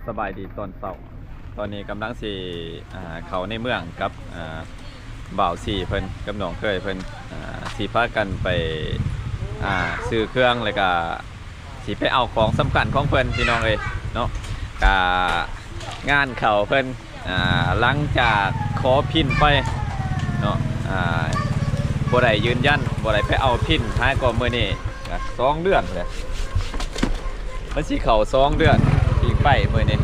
ສະບາຍດີຕອນເຊົ້າ. ຕອນນີ້ກຳລັງຊິ ອ່າ ເຂົ້າໃນເມືອງກັບ ອ່າ ບ່າວສີເພິ່ນກັບນ້ອງເຂີຍເພິ່ນ ອ່າ ຊິພາກັນໄປ ອ່າ ຊື້ເຄື່ອງ ແລ້ວກະຊິໄປເອົາຂອງສຳຄັນຂອງເພິ່ນ ພີ່ນ້ອງເອີຍເນາະ. ກະງານເຂົ້າເພິ່ນ ອ່າ ຫຼັງຈາກຂໍພິນໄປເນາະ ອ່າ ບໍ່ໄດ້ຢືນຢັນ ບໍ່ໄດ້ໄປເອົາພິນ ຫາກໍມື້ນີ້ ກະສອງເດືອນແລ້ວ ມັນຊິເຂົ້າສອງເດືອນ ທີ່ໄປມື້ນີ້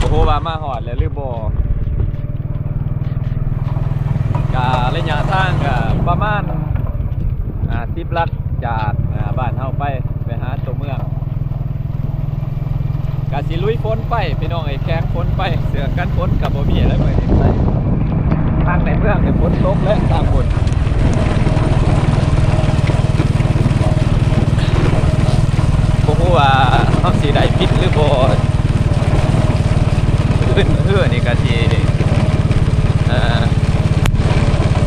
ບໍ່ຮູ້ວ່າມາຮອດແລ້ວຫຼືບໍ່. ກະໄລຍະທາງກະປະມານ ອ່າ ສິບຫຼັກ ຈາກ ອ່າ ບ້ານເຮົາໄປ ໄປຫາຕົວເມືອງ. ກະຊິລຸຍຝົນໄປ ພີ່ນ້ອງເອີຍ ແຂ່ງຝົນໄປ ເສື້ອກັນຝົນກະບໍ່ມີແລ້ວເວີ້ຍ. ທາງໃນເມືອງນີ້ຝົນຕົກແລ້ວ ທາງພຸ້ນ ບໍ່ຮູ້ວ່າເຮົາຊິໄດ້ພິນຫຼືບໍ່. ຄືນມື້ນີ້ກະຊິ ເອີ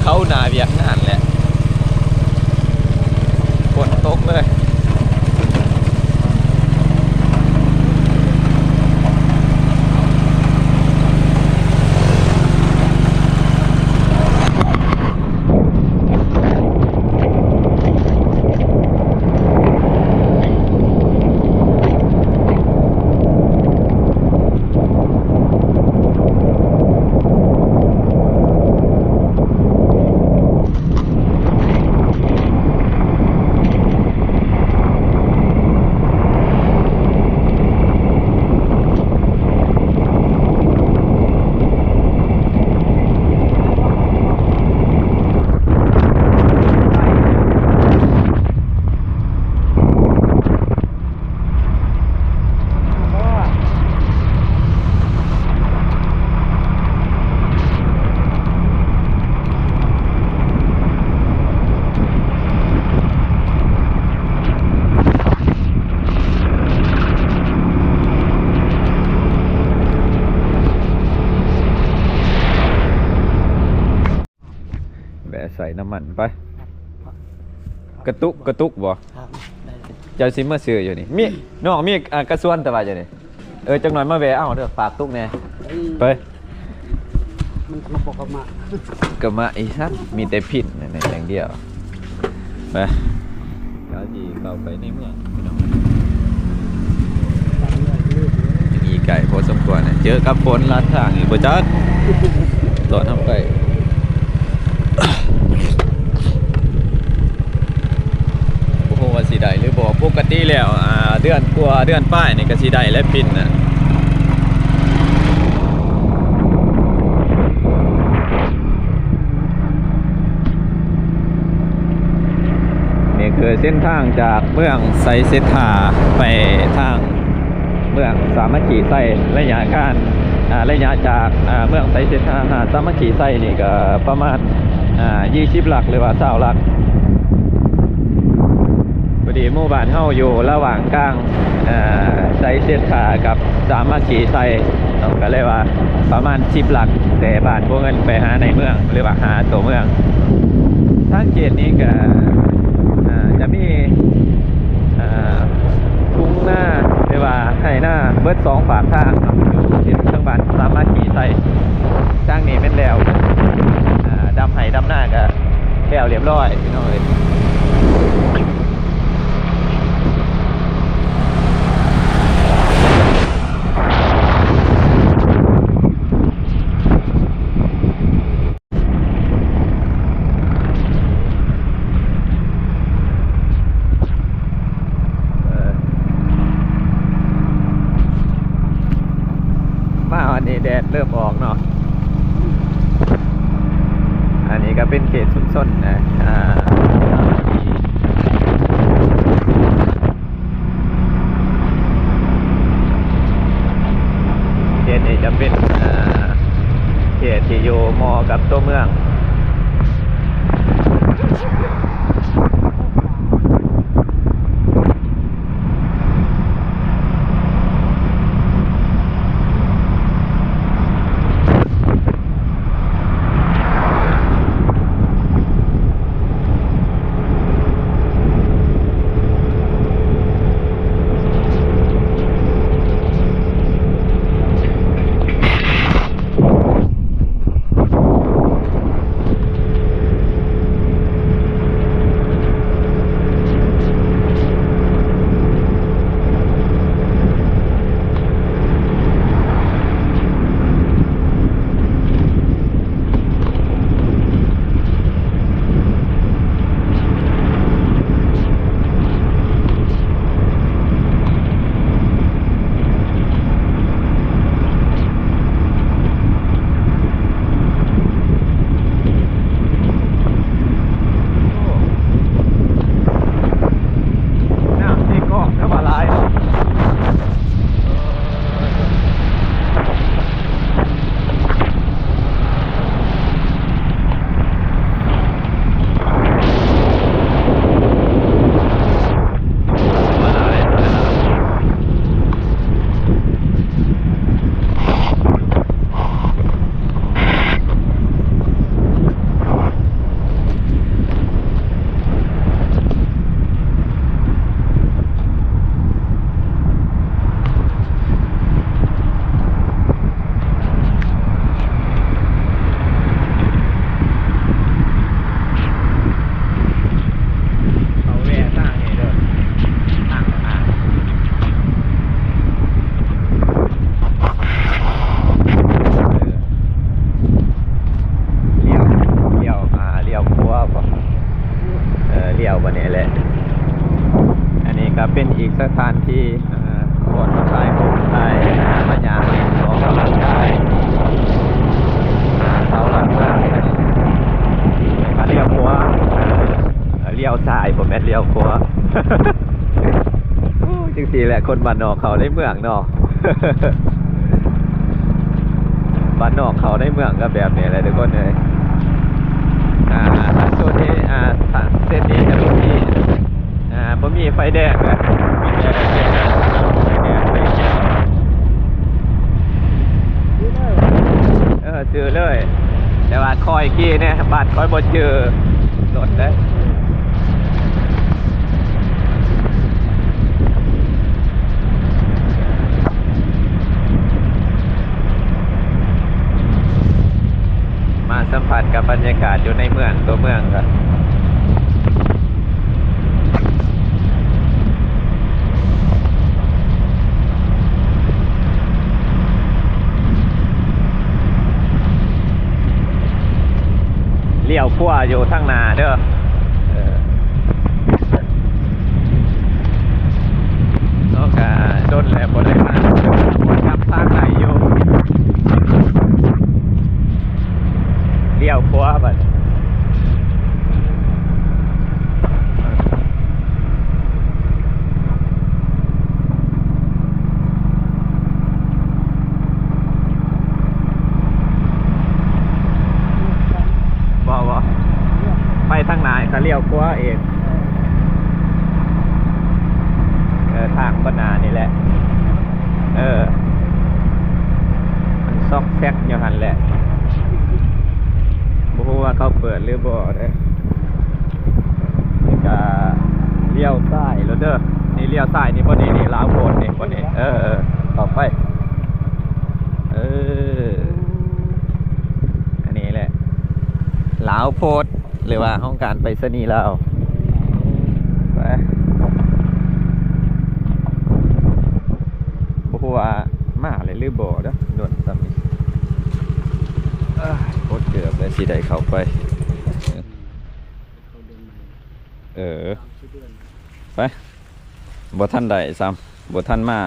ເຂົ້າໜ້າວຽກງານແຫຼະ ຝົນຕົກເລີຍ. ແວະໃສ່ນ້ຳມັນໄປ. ກະຕຸກ ກະຕຸກບໍ່? ເຈົ້າຊິມາຊື້ຢູ່ນີ້ ມີ ນ້ອງມີ ອ່າ ກະຊວນແຕ່ວ່າຢູ່ນີ້. ເອີ ຈັກໜ່ອຍມາແວ່ເອົາເດີ ຝາກຕຸກແດ່. ໄປ ມັນມາບໍ່ກັບມາ ກັບມາອີກຊັ້ນ ມີແຕ່ພິນນັ້ນຢ່າງດຽວ. ໄປ ເຮົາຊິເຂົ້າໄປໃນເມືອງ ພີ່ນ້ອງ ອີກໄກພໍສົມຄວນນະ. ເຈີກັບຝົນລັດທາງອີກບໍ່ຈັກ ຕອນເຮົາໄປ ບໍ່ຮູ້ວ່າຊິໄດ້ຫຼືບໍ່. ປົກກະຕິແລ້ວ ອ່າ ເດືອນກວ່າເດືອນປາຍນີ້ກະຊິໄດ້ແລ້ວພິນນະ. ນີ້ຄືເສັ້ນທາງຈາກເມືອງໄຊເສດຖາໄປທາງ ເມືອງສາມັກຄີໄຊ ໄລຍະການ ອ່າ ໄລຍະຈາກ ອ່າ ເມືອງໄຊເສດຖາຫາສາມັກຄີໄຊນີ້ກະປະມານ ອ່າ ຊາວຫຼັກ ຫຼືວ່າຊາວຫຼັກ. ພໍດີໝູ່ບ້ານເຮົາຢູ່ລະຫວ່າງກາງ ອ່າ ໄຊເສດຖາກັບສາມັກຄີໄຊເນາະ ກະເລີຍວ່າປະມານສິບຫຼັກ ແຕ່ບ້ານບໍ່ເງິນໄປຫາໃນເມືອງ ຫຼືວ່າຫາຕົວເມືອງ. ທາງເຂດນີ້ກະ ອ່າ ຈະມີ ອ່າ ທົ່ງນາ ຫຼືວ່າໄຮ່ນາເບິດສອງຟາກທາງເນາະ ຢູ່ເຂດເທິງບ້ານສາມັກຄີໄຊ. ທາງນີ້ແມ່ນແລ້ວ ອ່າ ດຳໄຮ່ດຳນາກະແລ້ວລຽບຮ້ອຍ ພີ່ນ້ອງເອີຍ. ເອີ ມາຮອດນີ້ແດດເລີ່ມອອກເນາະ. ອັນນີ້ກະເປັນເຂດຊຸມຊົນນະ ອ່າ ເຂດນີ້ຈະເປັນ ເອີ ເຂດທີ່ຢູ່ມໍ່ກັບຕົວເມືອງ. ເ ແບບຄົນບ້ານນອກເຂົ້າໃນເມືອງເນາະ ບ້ານນອກເຂົ້າໃນເມືອງກໍແບບນີ້ແຫຼະທຸກຄົນເອີຍ. ອ່າ ໂຊນນີ້ ອ່າ ເສັ້ນນີ້ກໍບໍ່ມີ ອ່າ ບໍ່ມີໄຟແດງນະ ມີແຕ່ໄຟແດງ ໄຟແດງ ໄຟຂຽວ ເອີ ຈື່ເລີຍ ແຕ່ວ່າຂ້ອຍຂີ່ແນ່ ບ້ານຂ້ອຍບໍ່ຈື່ລົດເດ້. ມາສຳຜັດກັບບັນຍາກາດຢູ່ໃນເມືອງ ຕົວເມືອງກ່ອນ. ລ້ຽວຂວາຢູ່ທາງໜ້າເດີ ເອີ ເນາະ ກະດົນແລ້ວບໍ່ໄດ້ມາ ຈຳທາງໄດ້ຢູ່ ລ້ຽວຂວາບັດ. ບໍ່ ບໍ່ ໄປທາງໜ້າກໍລ້ຽວຂວາອີກ. ເອີ ທາງບັນໜ້ານີ້ແຫຼະ ເອີ ມັນຊອກແຊກຢູ່ຫັ້ນແຫຼະ ບໍ່ຮູ້ວ່າເຂົາເປີດຫຼືບໍ່ເດ້. ນີ້ກະລ້ຽວຊ້າຍໂລດເດີ ນີ້ລ້ຽວຊ້າຍນີ້ ບ່ອນນີ້ນີ້ ລາວໂພດນີ້ ບ່ອນນີ້ ເອີ ເອີ ເຂົ້າໄປ ເອີ ອັນນີ້ແຫຼະ ລາວໂພດ ຫຼືວ່າຫ້ອງການໄປສະນີລາວ ໄປ ບໍ່ຮູ້ວ່າມາແລ້ວຫຼືບໍ່ເດີ ດົນສ່ຳນີ້ ເອີ ກົດເກືອບແລ້ວຊິໄດ້ເຂົ້າໄປ. ເອີ ໄປ ບໍ່ທັນໄດ້ຊ້ຳ ບໍ່ທັນມາ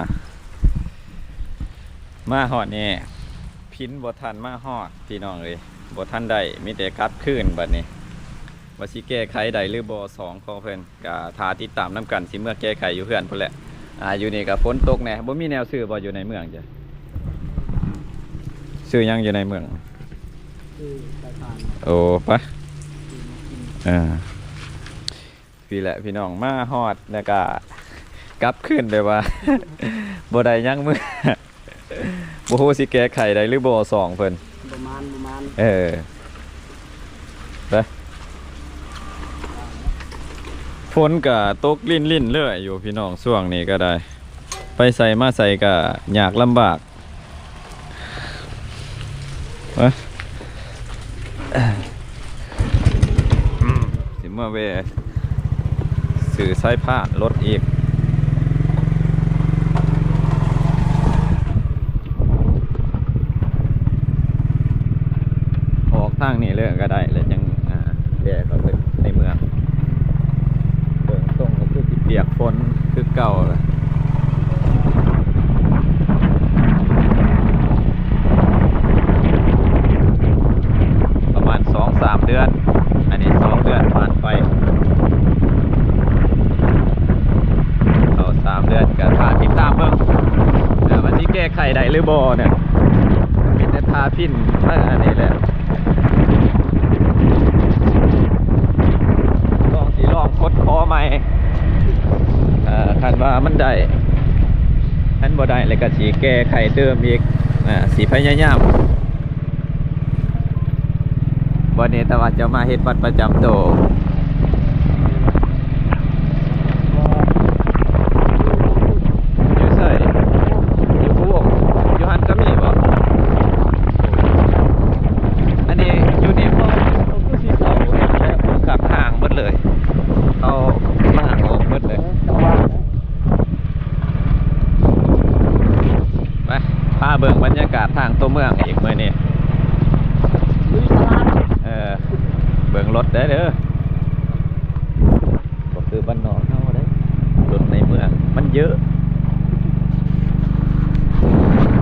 ມາຮອດນີ້ ພິນບໍ່ທັນມາຮອດ ພີ່ນ້ອງເອີຍ ບໍ່ທັນໄດ້ ມີແຕ່ກັບຄືນບັດນີ້ ວ່າຊິແກ້ໄຂໄດ້ຫຼືບໍ່ ສອງຂອງເພິ່ນ ກະຖ້າຕິດຕາມນຳກັນ ຊິເມືອແກ້ໄຂຢູ່ເຮືອນພຸ້ນແຫຼະ. ອ່າ ຢູ່ນີ້ກະຝົນຕົກແດ່ ບໍ່ມີແນວຊື້ບໍ່ ຢູ່ໃນເມືອງຈ້ະ ຊື້ຫຍັງຢູ່ໃນເມືອງ? ໂອ້ ໄປ ເອີ ພີ້ແຫຼະພີ່ນ້ອງ ມາຮອດແລ້ວກະກັບຄືນ ແບບວ່າບໍ່ໄດ້ຫຍັງເມືອ ບໍ່ຮູ້ຊິແກ້ໄຂໄດ້ຫຼືບໍ່ ສອງເພິ່ນ ບໍ່ມານ ບໍ່ມານ ເອີ ໄປ ຝົນກະຕົກລິນໆເລື້ອຍຢູ່ພີ່ນ້ອງ ຊ່ວງນີ້ກະໄດ້ໄປໃສມາໃສກະຍາກລຳບາກ. ເອີ ຊິມາແວ່ຊື້ສາຍພານລົດອີກ ອອກທາງນີ້ເລີຍກະໄດ້ ແລ້ວຈັ່ງ ອ່າ ແວ່ເຂົ້າໄປໃນເມືອງ. ເບິ່ງຊົງກໍຄືຊິປຽກຝົນຄືເກົ່າແຫຼະ ປະມານສອງສາມເດືອນ ອັນນີ້ສອງເດືອນຜ່ານໄປ ເຂົ້າສາມເດືອນ ກະຖ້າຕິດຕາມເບິ່ງ ເອີ ວ່າຊິແກ້ໄຂໄດ້ຫຼືບໍ່ເນຍ ມີແຕ່ຖ້າພິນ ເອີ ອັນນີ້ແຫຼະ. ລອງ ຊິລອງກົດຂໍໃໝ່ ເອີ ຄັນວ່າມັນໄດ້ ຄັນບໍ່ໄດ້ແລ້ວກະຊິແກ້ໄຂເຕີມອີກ ເອີ ຊິພະຍາຍາມ ບັດນີ້ ແຕ່ວ່າຈະມາເຮັດບັດປະຈຳໂຕ ຢູ່ໃສ? ຢູ່ພູວົງ ຢູ່ຫັ້ນກໍມີບໍ່? ອັນນີ້ຢູ່ນີ້ບໍ່ ຄືຊິເຊົາແລ້ວ ກັບທາງເບິດເລີຍ ເຂົາລ້າງອອກເບິດເລີຍ. ໄປ ພາເບິ່ງບັນຍາກາດທາງຕົວເມືອງອີກມື້ນີ້ ເອີ ເບິ່ງລົດໄດ້ເດີ. ບໍ່ຄືບ້ານນອກເຮົາເດ້ ລົດໃນເມືອງມັນເຍອະ.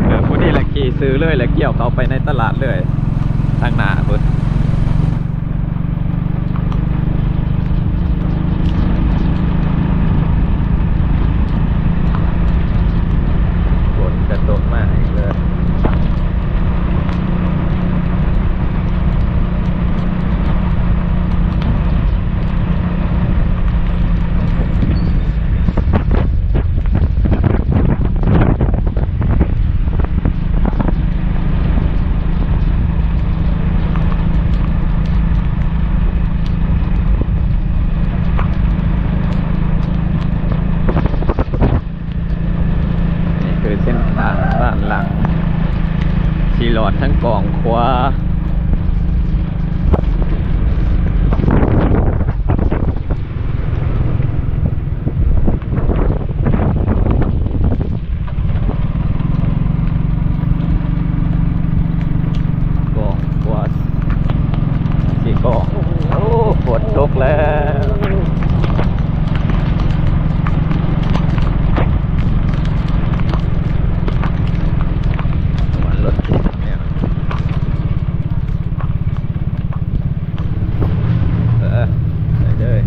ເອີ ຜູ້ນີ້ແຫຼະຂີ່ຊື່ເລີຍ ແລ້ວກ່ຽວເຂົ້າໄປໃນຕະຫຼາດເລີຍ ທາງໜ້າພຸ້ນ. ຊິລອດທາງກ້ອງຂວາ ກ້ອງຂວາ ຊິກ້ອງ ໂອ້ ຝົນຕົກແລ້ວ ນ້ຳມັນລົດຕິດແນວ ເອີ ໄປເລີຍ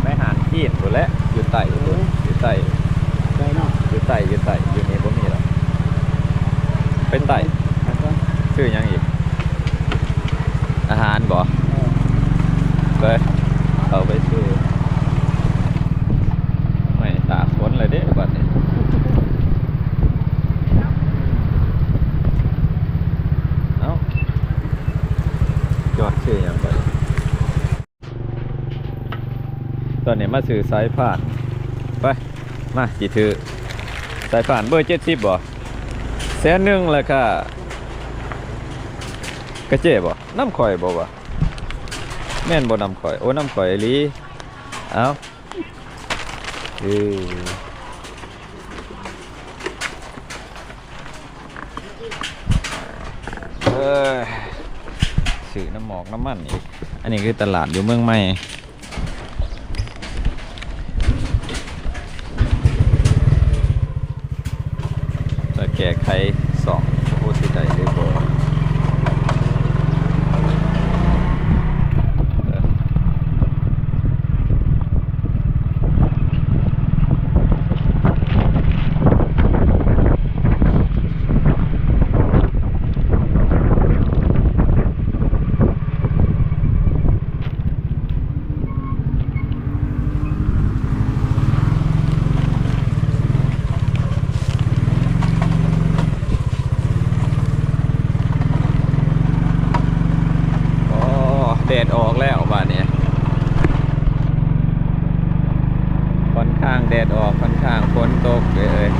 ໄປຮ້ານຈີນພຸ້ນແຫຼະ ຢູ່ໃຕ້ພຸ້ນ ເອີ ຢູ່ໃຕ້ ໄກເນາະ ຢູ່ໃຕ້ ຢູ່ໃຕ້ ຢູ່ນີ້ບໍ່ມີດອກ ໄປໃຕ້ ໄປກ່ອນ ຊື້ຫຍັງອີກ? ອາຫານບໍ? ເອີ ໄປ ເຂົ້າໄປຊື້ ໂອ້ຍ ຕາກຝົນແລ້ວເດ້ບັດນີ້ ເອົ້າ ຈອດຊື້ຫຍັງບັດນີ້? ຕອນນີ້ມາຊື້ສາຍພານ ໄປ ມາ ຊິຖືສາຍພານເບີເຈັດສິບບໍ? ແສນໜຶ່ງລະກະ ກະເຈ້ບໍ? ນຳຂ້ອຍບໍວະ? ແມ່ນບໍ່ນຳຂ້ອຍ? ໂອ້ ນຳຂ້ອຍອີ່ຫຼີ ເອົ້າ ເອີ ເອີ ຊື້ນ້ຳໝອກນ້ຳມັນອີກ ອັນນີ້ຄືຕະຫຼາດຢູ່ເມືອງໃໝ່ ຈະແກ້ໄຂຊ່ອງ ບໍ່ຮູ້ຊິໄດ້ຫຼືບໍ່. ໂອ້ ແດດອອກແລ້ວບາດນີ້ ຂ້ອນຂ້າງແດດອອກ ຂ້ອນຂ້າງຝົນຕົກເລີຍ.